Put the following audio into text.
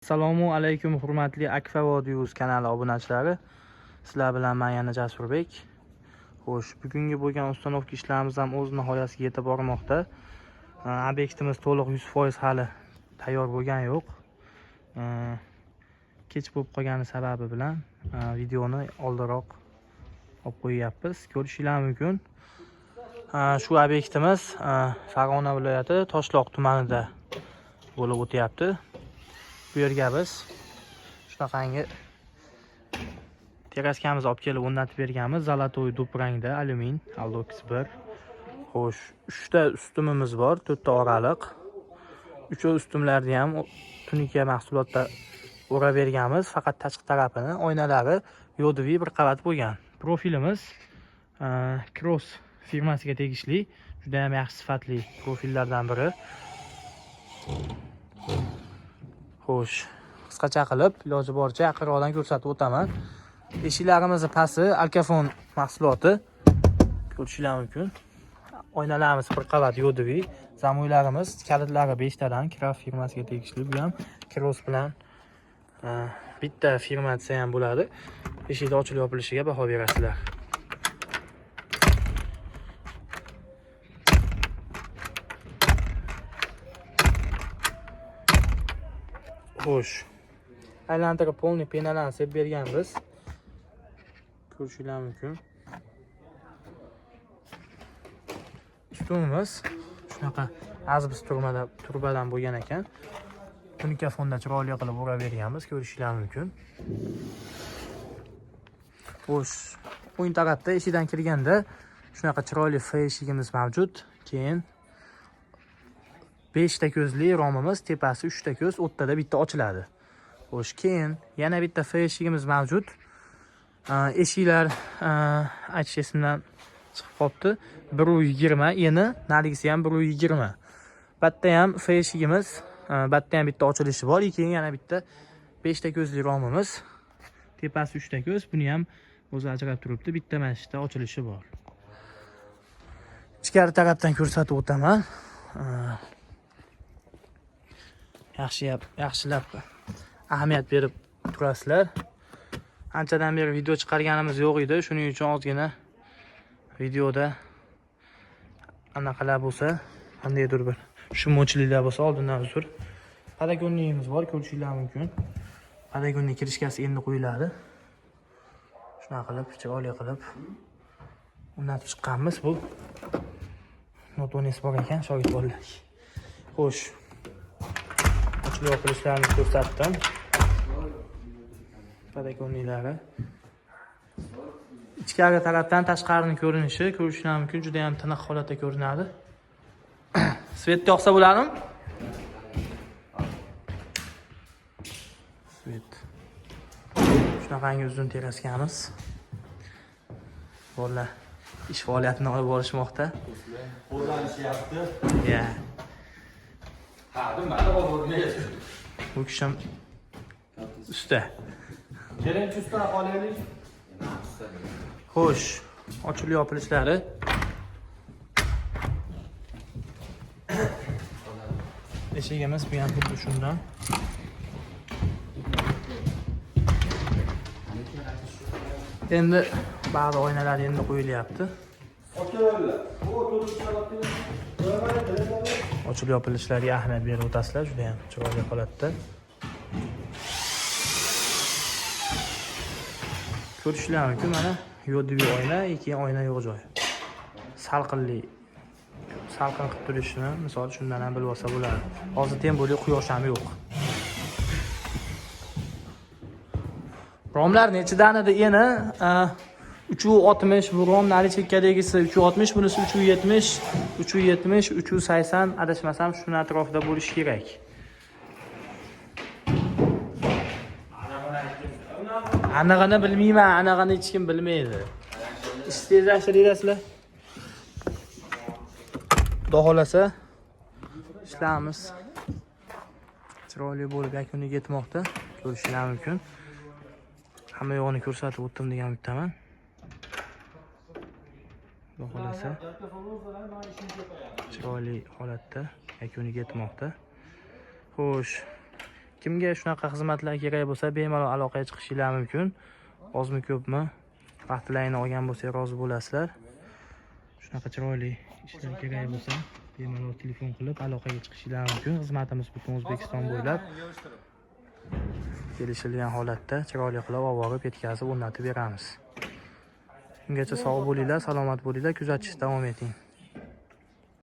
Assalomu alaykum, hurmatli Akfa Vodius kanali obunachilari. Sizlar bilan men yana Jasurbek. Xo'sh, bugungi bo'lgan установка ishlarimiz ham o'z nihoyasiga yetib bormoqda. Obyektimiz to'liq 100% hali tayyor bo'lgani yo'q. Kech bo'lib qolgani sababi bilan videoni oldinroq olib qo'yyapmiz. Ko'rishinglar mumkin. Shu obyektimiz Farg'ona viloyati Toshloq tumanida bo'lib o'tyapti. Bu yerga biz shunaqangi teraskamizni olib kelib o'rnatib berganmiz. Золотой dub rangda alyumin Aldox 1. Xo'sh, 3 ta ustunimiz bor, 4 ta oraliq. Uchov ustunlarni ham tunuka mahsulotda o'rab berganmiz. Faqat tashqi tarafini oynalari yodoviy bir qavat bo'lgan. Profilimiz Cross firmasiga tegishli, juda ham yaxshi sifatli profillardan biri. Xo'sh, qisqacha qilib iloji boricha yaqinroqdan ko'rsatib o'taman. Eshiklarimizni pasti Alkafon mahsuloti, ko'rishinglar mumkin. Oynalarimiz bir qavat yodoviy, zamoylarimiz kalitlari 5 tadan Kraft firmasiga tegishli. Bu ham Cross bilan bitta firma desa ham bo'ladi. Eshikni ochilib yopilishiga baho berasizlar. Xo'sh, aylantirib полный penalarni sepib berganmiz. Ko'rishinglar mumkin. Ustunimiz shunaqa azbis turbadan bo'lgan ekan. Tunuka fonda chiroyli qilib o'rab berganmiz, ko'rishinglar mumkin. Xo'sh, o'ng tarafda eshikdan kirganda shunaqa chiroyli F eshigimiz mavjud. Keyin 5 ta ko'zli romimiz, tepasi 3 ta ko'z, o'rtada bitta ochiladi. Xo'sh, keyin yana bitta F eshigimiz mavjud. Eshiklar aytish esimdan chiqib qolibdi. 1.20 eni, narigisi ham 1.20. Bitta ham F eshigimiz, bitta ham bitta ochilishi bor. Keyin yana bitta 5 ta ko'zli romimiz. Tepasi 3 ta ko'z, buni ham o'zi ajrab turibdi. Bitta mana shu yerda ochilishi bor. Ichkari tarafdan ko'rsatib o'taman. Yaxshilab ahamiyat berib turasizlar. Anchadan beri video chiqarganimiz yo'q edi. Shuning uchun ozgina videoda anaqalar bo'lsa, qandaydir bir tushunmovchiliklar bo'lsa oldindan uzr. Padakonligimiz bor, ko'rishinglar mumkin. Padakonlik kirishkasi endi qo'yiladi. Shunaqa qilib, chiroyli qilib o'rnatib chiqqanmiz. Bu notonis bor ekan, shogird bolalar. Xo'sh, ochilib yopilishlarini ko'rsatdim. Padakonliklari. Ichkari tarafdan tashqarini ko'rinishi ko'rishinglar mumkin, juda ham tiniq holatda ko'rinadi. Svetni yoqsa bo'ladimi? Svet. Shunaqangi uzun teraskamiz. Bolalar ish faoliyatini olib borishmoqda. Qo'llanishyapti. Ya, Ha, mana bozorga. bu kishim usta. Keling, usta qolaylik. Xo'sh, ochilib yopilishlari. Eshigimiz bu ham xuddi shundan. Endi ba'zi oynalar endi qo'yilyapti. Ochilib yopilishlariga ahamiyat berib o'tasizlar, juda ham chiroyli holatda. Ko'rishinglar mumkin, mana yo'diviy oyna, keyin oyna yo'q joyi. Salqinlik, salqin qilib turishini misol shundan ham bilib olsa bo'ladi. Hozir tem bo'lib quyosh ham yo'q. Romlar nechidan edi eni? 3.60 bu rom, nari chekkadagisi 3.60, bunisi 3.70, 3.70, 3.80, adashmasam shuni atrofida bo'lishi kerak. Anig'ini bilmayman, anig'ini hech kim bilmaydi. Ish tezlashtiringlar. Xudo xolasa ishlarimiz chiroyli bo'lib yakuniga yetmoqda. Ko'rishinglar mumkin. Hamma yo'g'ini ko'rsatib o'tdim degan umiddaman. Xudo xolasa chiroyli holatda yakuniga yetmoqda. Xo'sh, Kimga shunaqa xizmatlar kerak bo'lsa, bemalol aloqaga chiqishinglar mumkin. Ozmi ko'pmi vaqtlaringni olgan bo'lsak, rozi bo'lasizlar. Shunaqa chiroyli ishlar kerak bo'lsa, bemalol telefon qilib aloqaga chiqishinglar mumkin. Xizmatimiz butun O'zbekiston bo'ylab kelishilgan holatda chiroyli qilib olib borib, yetkazib, o'rnatib beramiz. Ungacha sog' bo'linglar, salomat bo'linglar, kuzatishda davom eting.